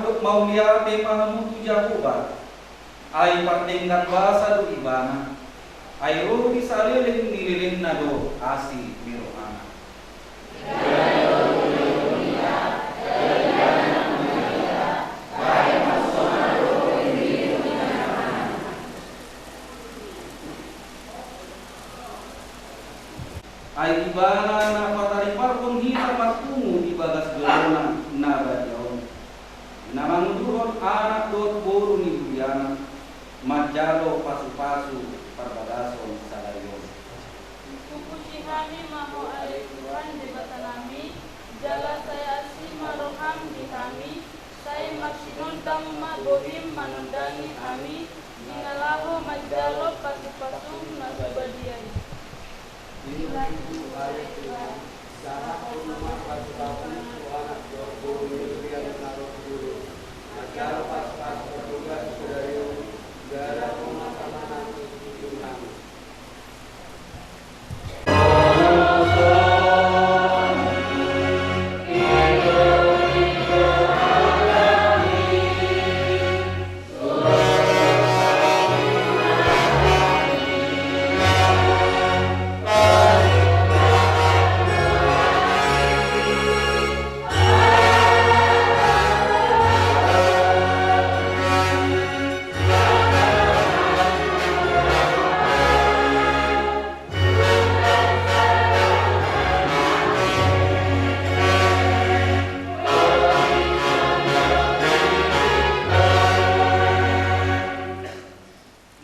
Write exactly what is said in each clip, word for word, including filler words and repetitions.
Mauliate ma hamu tu Jahowa, ai pardenggan basa do Ibana, ai ro di saleleng ni lelengna do asi ni rohana. Ai Ibana na patariparhon hita marpungu di bagas jolona na badia on. Na manguduhon anak dohot boru ni huriana, manjalo pasupasu parbagason sadari on. Pujian hami ma Ho ale Tuhan Debatanami, jala sai asi ma roham di hami, sai marsinondang ma bohim manondangi hami, di na laho manjalo pasupasum na so badia i. Di na tutu ale Tuhan, sahat on ma pasupasu tu anak dohot boru ni huriam na ro dulu, manjalo pasupasu parbagason sadari on, jala on ma tangan nami tu Tuhan.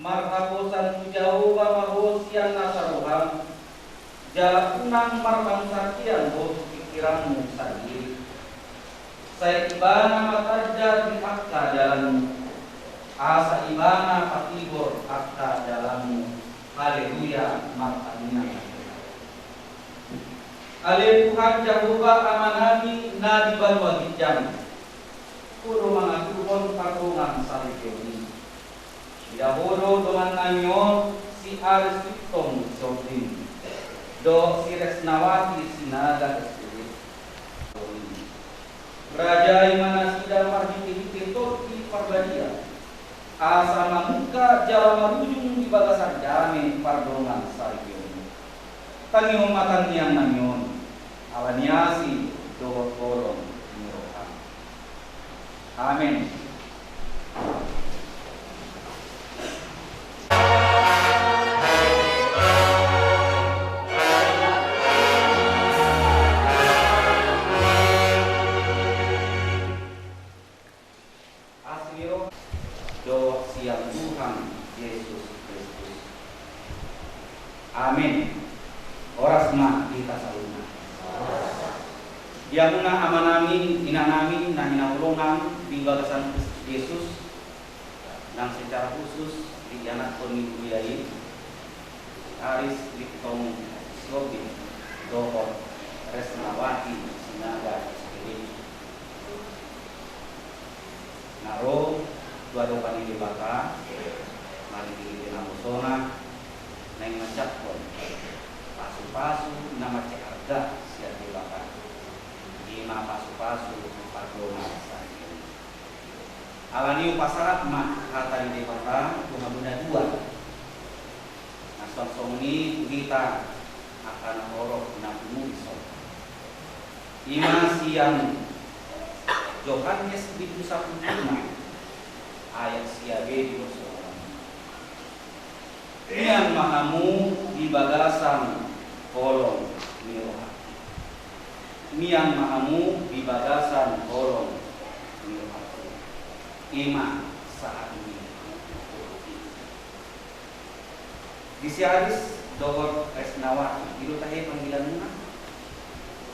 Marhaposan tu Jahowa ma ho sian nasa roham, jala unang marpangunjung hian ho tu pingkiranmu sandiri. Sai Ibana ma tanda di angka jalanmu, asa Ibana patibor angka jalanmu. Haleluya, martangiang. Ale Tuhan Jahowa Amanami na di banua ginjang, Ho do mangatuhon pardongan saripeon i. Ida Ho do dongannami on, si Aris Sintong Sihombing dohot si Resnawati Sinaga S P D. Rajai ma nasida marhitehite Tondi Parbadia, asa mamungka jala marujung di bagasan dame pardongan saripeon i. Tangihon ma tangiangnami on, ala ni asi dohot holong ni roham. Amen. Asi ni roha dohot sian Tuhan Jesus Kristus. Amen. Horas ma di hita saluhutna. Di hamuna amanami, inanami na hinaholongan di bagasan Kristus Jesus, nang secara khusus di ianakhon ni huria i, Aris Sintong Sihombing dohot Resnawati Sinaga S P D, na ro tu adopan ni Debata marhitehite nabosona, naeng manjangkon pasupasu na mansai arga sian Debata, i ma pasupasu pardongan saripeon i. Ala ni i hupasahat ma hata ni Debata tu hamuna dua, na suang songon i tu hita angka na horong na pungu dison. I ma sian Johannes bindu sampulu lima ayat sia be didok songon on. Mian ma hamu di bagasan holong ni rohangku. Mian ma hamu di bagasan holong ni rohangku. I ma sahat ni di si Aris dohot Resnawati, i do tahe panggilanmuna?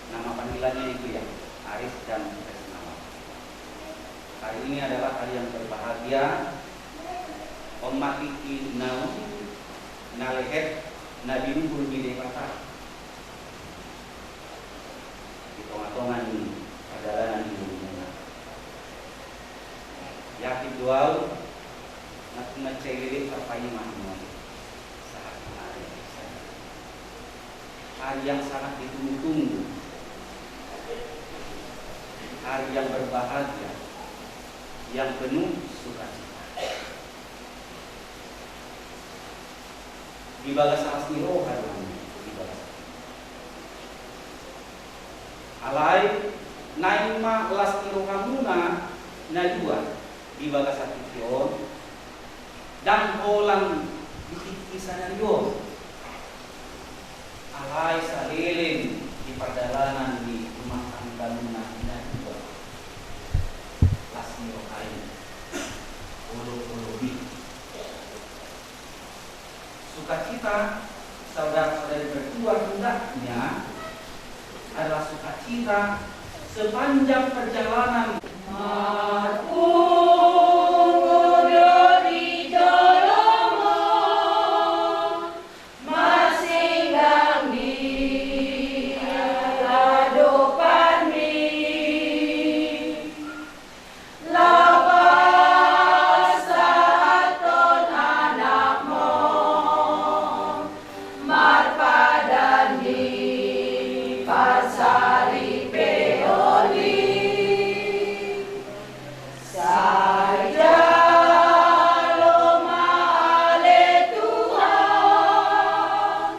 Nama panggilannya itu ya, Aris dan Resnawati. Hari ini adalah hari yang berbahagia. On ma tingki naung na lehet na binuhul ni Debata di tongatonga ni pardalanan ni ngolumuna. Yakin do ahu, na tung mansai leleng tarpaima hamu on. Sahat ni ari, hari yang sangat ditunggu-tunggu, hari yang berbahagia, yang penuh sukacita. Di bagasan las ni roha do hamu, di bagasan. Alai naeng ma las ni rohamuna na dua di bagasan tingki on, ndang holan di tingki sadari on. Alai saleleng di pardalanan ni rumah tanggamuna na dua, las ni roha i, olo-olo i. Sukacita saudara-saudari berdua hendaknya adalah sukacita sepanjang perjalanan. Marpungu do di jolomu, marsinggang di adopanmi. Laho pasahathon anakmu marpadan di parsaripeon i. Sai jalo ma ale Tuhan,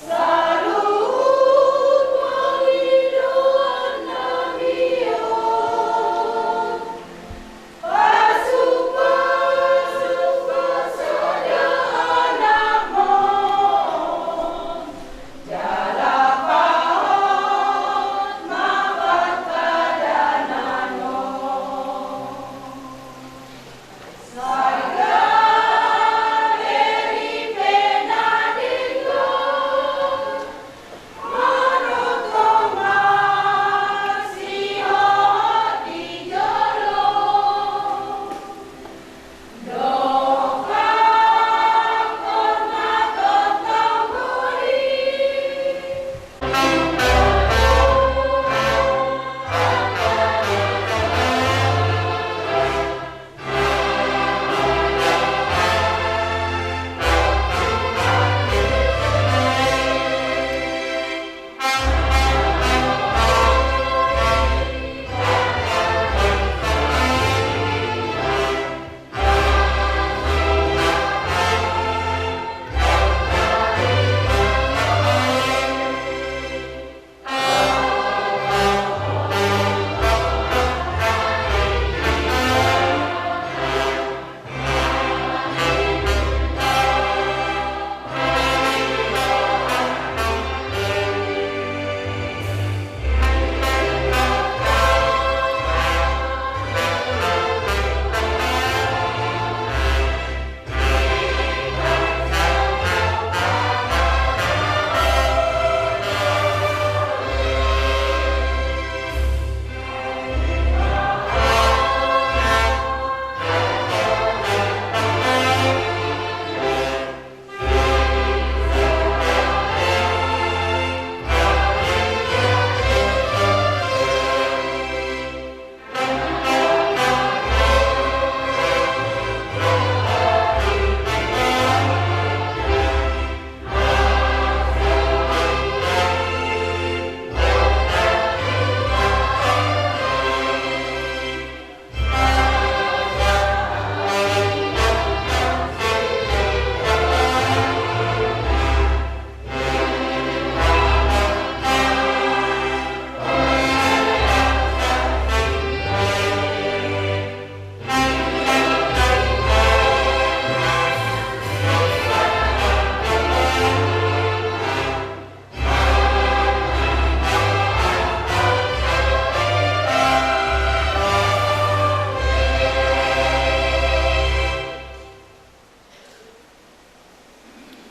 saluhut pangidoannami on, pasupasu parsada anakmu on, jala pahot ma parpadanan on.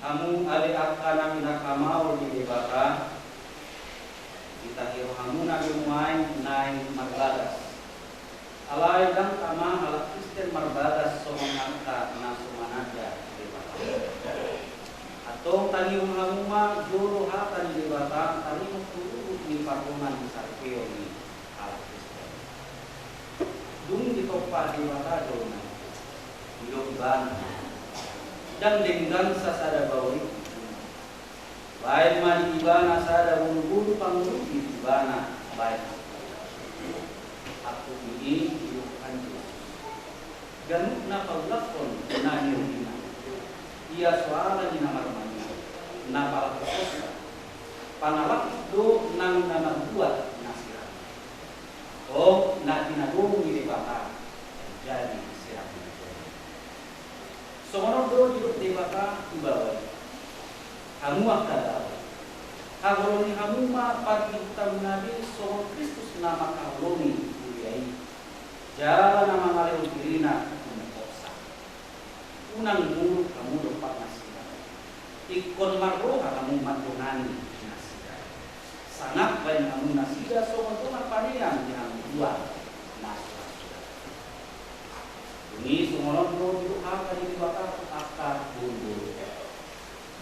Hamu ale angka na pinarhamaol ni Debata, ditahi rohamuna do nuaeng naeng marbagas. Alai ndang tama halak Kristen marbagas songon angka na so mananda Debata. Antong tangihon hamu ma jolo hata ni Debata taringot tu ruhut ni pardongan ni saripeon ni halak Kristen. Dung ditompa Debata jolma i, didok Ibana, ndang denggan sasada baoa i tu jolma. Baen ma di Ibana sada bolubolu pangurupi tu ibana baen angkup ni i, didok anjing. Ganup na paulakhon na niulina, ia so ala ni na marmain, na palakuhonsa, pangalap do nang na marbuat na sirang. Antong na pinadomu ni Debata, jadi sirang. Songon on do didok Debata tu bawa i: Hamu angka bawa, haholongi hamu ma pargigitmuna be songon Kristus na mangkaholongi huria i, jala na mangalehon dirina tu mongkopsa. Unang muruk hamu dompak nasida, ingkon marroha hamu mandongani nasida. Sangap baen hamu nasida songon dongan panean di hamu dua na so ra suda. Dung i songon on do didok hata ni Debata tu angka boruboru: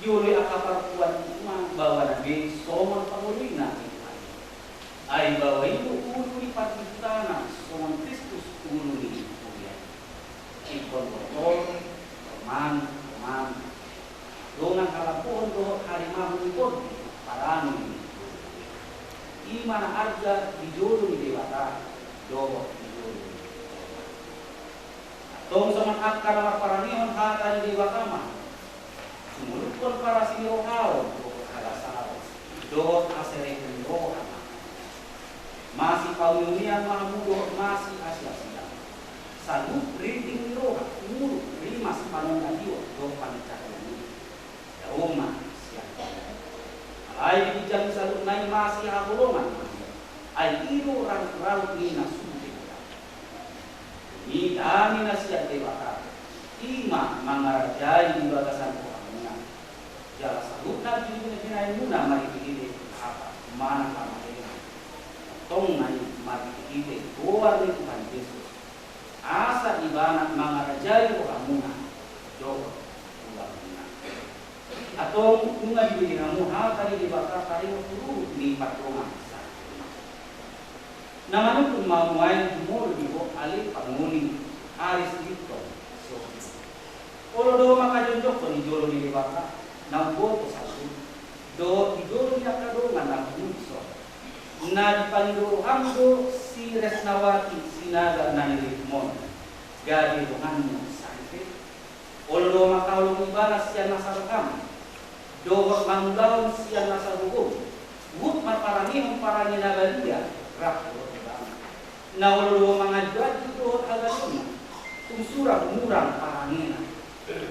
Dioloi angka parpuan i ma bawana be songon pangoloi na di Tuhan i. Ai bawa i do ulu ni pargigitana songon Kristus ulu ni huria i. Ingkon bortor, tormang, tormang, dongan halambohon dohot harimahon ni portibi, parange ni portibi. I ma na arga di jolo ni Debata dohot di jolo ni jolma. Antong songon angka na marparangehon hata ni Debata ma sumolukhon parasinirohaon dohot hagasaon dohot haserepon ni roha ma hamu. Masipauneunean ma hamu dohot masiasiasian. Sanggup ringging ni roha, muruk, rimas panongga hiot dohot pangincakian i. Dao ma sian hamu. Alai di ginjang ni saluhutna i masihaholongan ma hamu. Ai i do rangkuraut ni na sude. Dung i dame na sian Debata, i ma mangarajai di bagasan rohamuna. Jala saluhutna di binaenmuna marhitehite hata manang hamatean, tongtong ma i marhitehite goar ni Tuhan Jesus, asa Ibana mangarajai rohamuna dohot ulaonmuna. Antong nunga dibege hamu hata ni Debata taringot tu ruhut ni pardongan sahali. Na manungkun ma hamu nuaeng jumolo di ho ale pangoli Aristarkhon sihombing. Olo do mangkajongjongkon di jolo ni Debata na umboto sanggup dohot di jolo ni angka dongan na humuli dison, na dipangido roham do si Resnawati Sinaga na nililitmon, gabe donganmu saripe? Olo do mangkaholongi ibana sian nasa roham dohot mangulahon sian nasa gogom, huhut marparangehon parange na badia rap dohot ibana. Na olo do mangajuajuhon dohot hagabeonna, tung sura humurang parangena.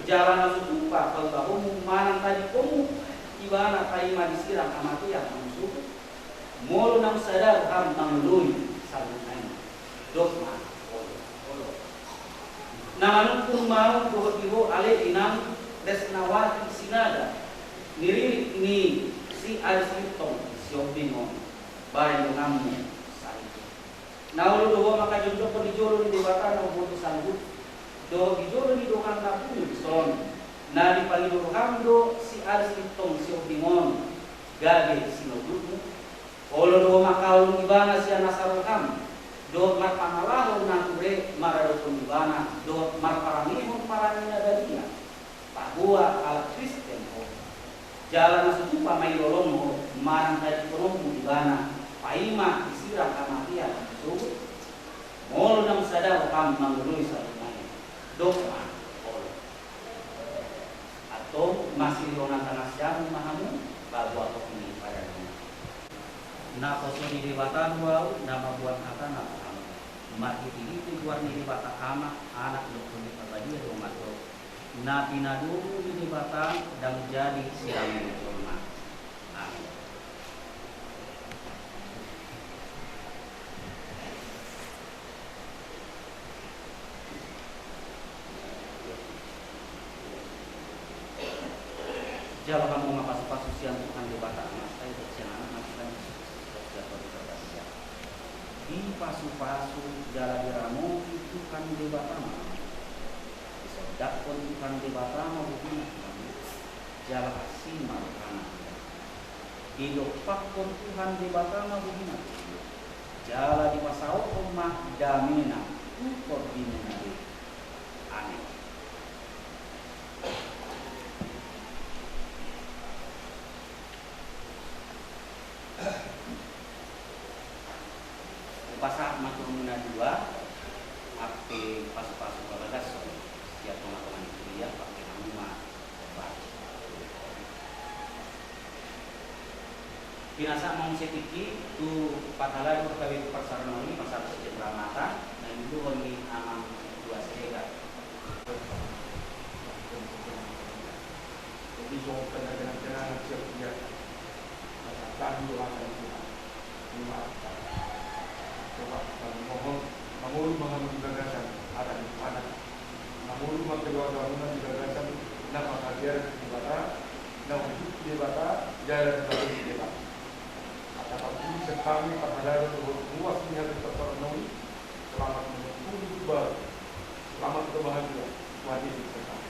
Jala na so tupa paulahonmu manang tadingkonmu ibana paima disirang hamatean manang sogot. Molo naung sada roham mangoloi saluhutna i, dok ma olo. Na manungkun ma ahu dohot di ho ale inang Resnawati Sinaga, niririt ni si Aristarkhon sihombing on, baen donganmu saripe. Na olo do ho mangkajongjongkon di jolo ni Debata na umboto sanggup dohot di jolo ni dongan na humuli dison, na dipangido roham do si Aristarkhon sihombing on gabe sinaulutmu? Olo do ho mangkaholongi ibana sian nasa roham dohot marpangalaho na ture maradophon ibana dohot marparangehon parange na badia, paboa halak Kristen ho. Jala na so tupa mailolong ho manang tadingkononmu ibana paima disirang hamatean manang sogot. Molo naung sada roham mangoloi saluhutna i, dok ma olo. Antong masirion na tangkas siamun ma hamu paboahon ni padan i. Naposo ni Debata do ahu na mamboan hatana tu hamu marhitehite goar ni Debata Ama, Anak dohot Tondi Parbadia do mandok: Na pinadomu ni Debata ndang jadi sirang ni jolma. Amin. Jalo hamu ma pasupasu sian Tuhan Debata Ama, sian Anak nang sian Jesus Kristus, sian Tondi Parbadia. Dipasupasu jala diramoti Tuhan Debata ma hamu. Disondangkon Tuhan Debata ma bohina tu hamu, jala asi ma rohana tu hamu. Didompakkon Tuhan Debata ma bohina tu hamu, jala dipasaothon ma damena tu tondimuna be. Amin. Hupasahat ma tu hamuna dua, ate pasupasu bagas Nasa mau setingki tu pangalaho H K B P Parsaripeon i, parsaripeon Cenderamata, na niuluhon ni Amang Ketua Siregar. Jadi, so, kena dengan-kenangan siap dia. Masa kami doakan Tuhan. Terima kasih. Coba, mohon, mangolu ma hamu di bagasan adat ni Tuhan. Mangolu ma keluargamuna di bagasan na manghatai Debata, na unduk Debata, jala na mangolu Debata. Asa pangulu sian hami pangalaho dohot ruas ni hami parsaripeon i, selamat menempuh hidup baru, selamat berbahagia, Tuhan Yesus berkati.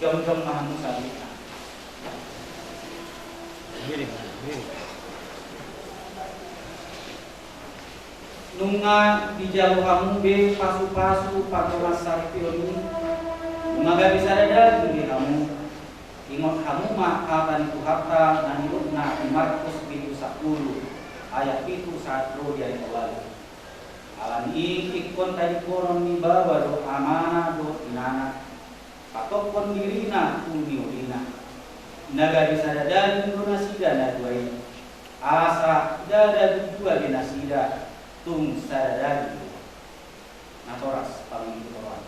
Jongjong ma hamu saluhutna. Nunga dijalo hamu be pasupasu patoran saripeon i, nunga gabe sada daging be hamu. Ingot hamu ma hata ni Tuhanta na nidokna di Markus pitu sapulu ayat pitu sahat ro di ayat ualu. Alani i ingkon tadingkonon ni baba dohot amana dohot inana, patokkon dirina tu uli ni ulina. Na gabe sada daging do nasida na dua i, asa ndada dua be nasida, tung sada daging do. Natoras pangidoan.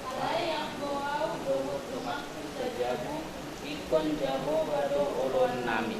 Alai anggo au dohot donganku tajabu, ingkon Jahowa do oloannami.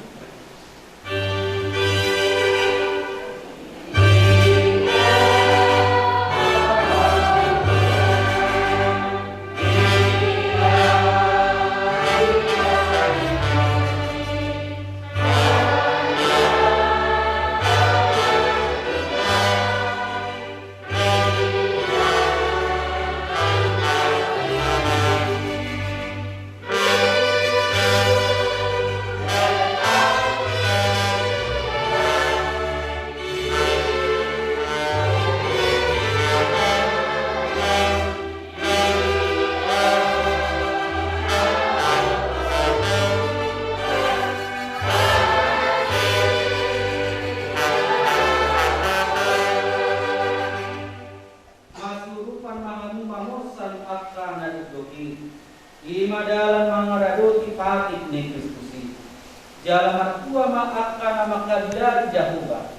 Mangkadari Jahowa,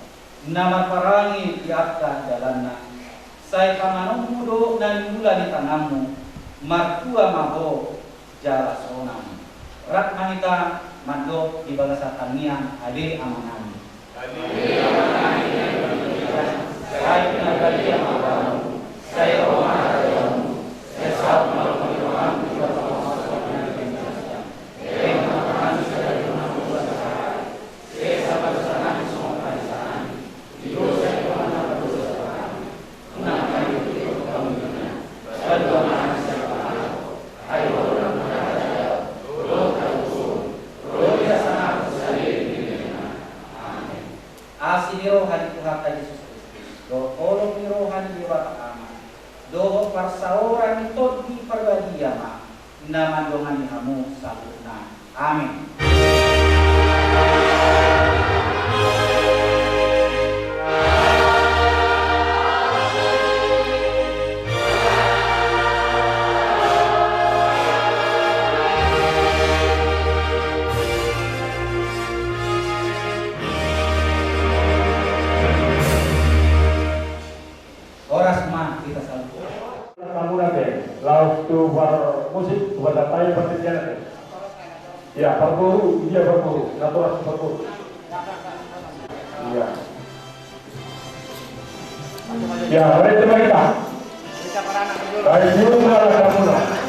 na marparange di angka dalanna, sai tanganmu do na niula ni tanganmu, martua ma ho jala sonang. Rap ma hita mandok di bagasan tangiang, Ale Amanami. Sai pinarbadia ma goarmu, sai ro ma harajaonmu, sai saut ma lomo ni roham di bagasan Asi ni roha ni Tuhanta Jesus Kristus, dohot holong ni roha ni Debata Ama, dohot parsaoran ni Tondi Parbadia ma na mandongani hamu saluhutna. Amen. Horas ma hita saluhut. Namuna pe, laos tu parmusik, tu parsantapan, partingkian pe. Ya, parboru, dia parboru, naturas parboru. Ya. Ya, baik, terima kasih. Baik, terima kasih.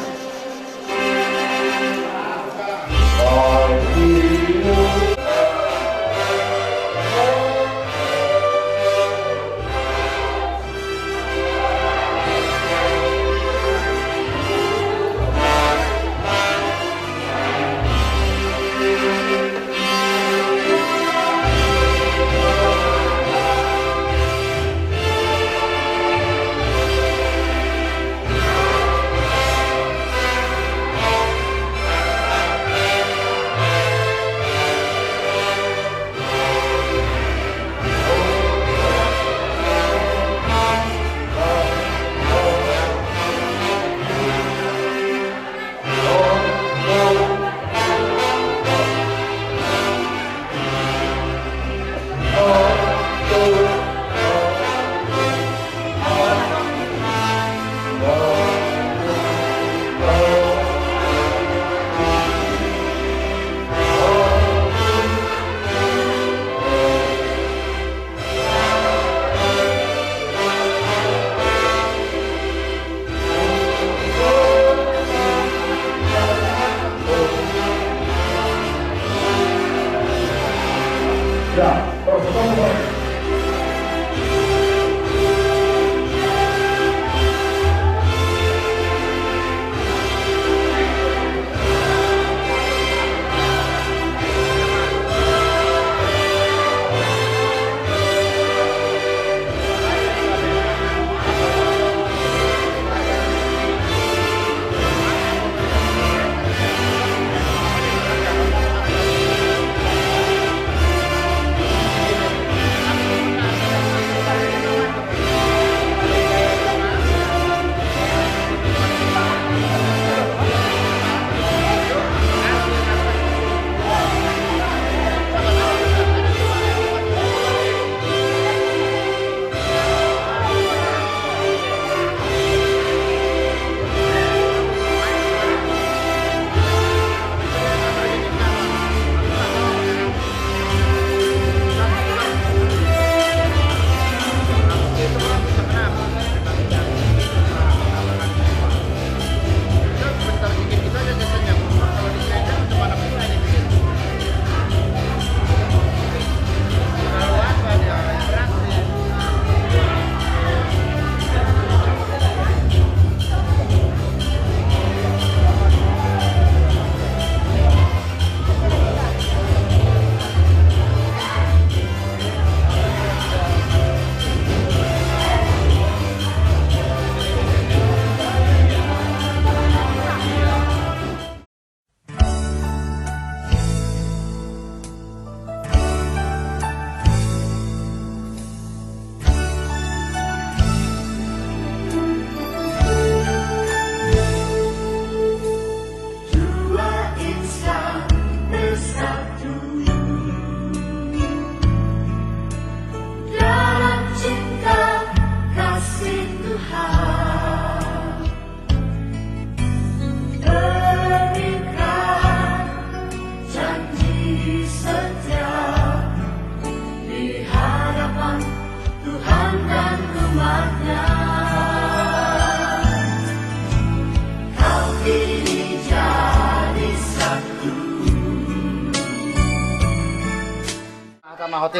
Tama hoti